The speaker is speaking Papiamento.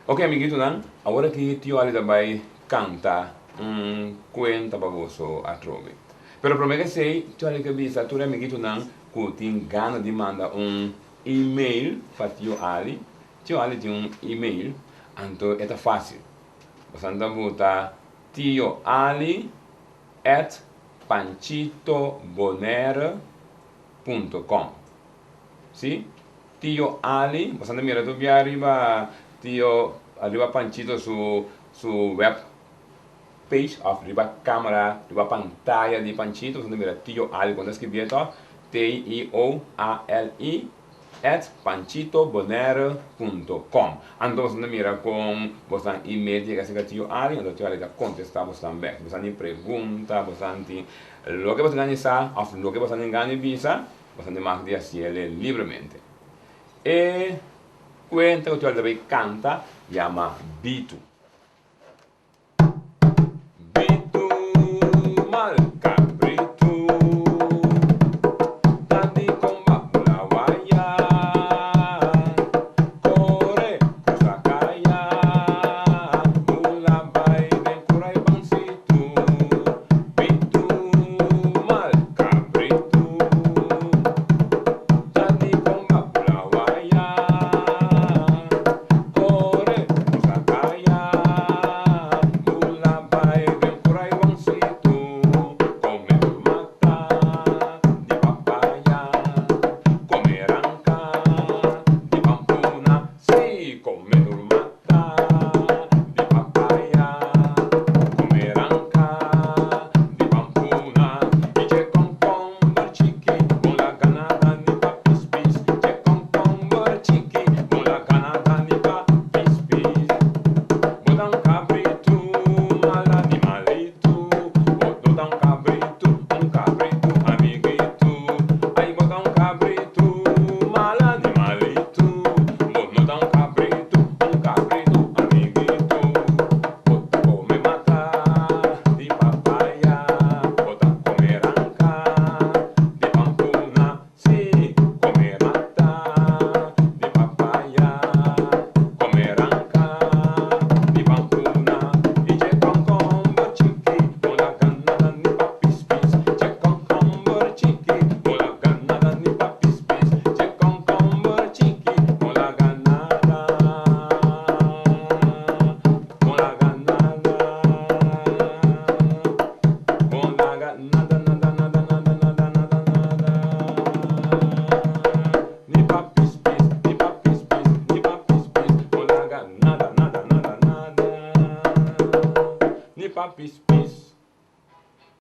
Ok amiguitonan, awor aki Tio Ali ta bai kanta un kuenta pa boso atrobe. Pero prome ke esei, Tio Ali ke bisa tur e amiguitonan ku tin gana di manda un email pa Tio Ali. Tio Ali tin un email, anto e ta fásil. Boso ta buta tioali at panchitobonaire punto com. Si? Tio Ali, boso ta mira tur bia riba Tio, riba Panchito su su web page of riba camera, riba pantaya di Panchito, boso ta mira Tio Ali con ta scribié to, T-I-O-A-L-I at panchitobonaire punto com. Anto boso ta mira con boso email ta yega cerca Tio Ali, anto Tio Ali ta contesta boso bek. Si boso tin pregunta, boso tin loke boso gana di sa of loke boso tin gana di bisa, Boso ta mag di hasiel libremente. E kuenta ku Tio bai kanta yama Bitu. Bitu mal kabritu ta di komba bula waya kore krusa kaya bula bai den kura i bansitu. Bitu mal kabritu ta di komba bula waya kore krusa kaya bula bai den kura i wansitu kome tur mata di papaya kome ranka di pampuna si kome tur mata di papaya kome ranka di pampuna i dje kònkòmber chiki bon laga nada ni pa pis pis dje kònkòmber chiki bon laga nada ni pa pis pis bo ta un kabritu mal animalitu bo no ta un kabritu un kabritu amiguitu ai bo ta un kabritu mal animalitu bo no ta un kabritu un kabritu amiguitu bo ta kome mata di papaya bo ta kome ranka di pampuna si kome mata di papaya kome ranka di pampuna i dje kònkòmber chiki bo laga nada ni pa pis pis dje kònkòmber chiki bo laga nada ni pa pis pis dje kònkòmber chiki bo laga nada bo laga nada bo laga nada nada nada nada nada nada nada ni pa pis pis ni pa pis pis ni pa pis pis bo laga nada nada nada nada ni pa pis pis.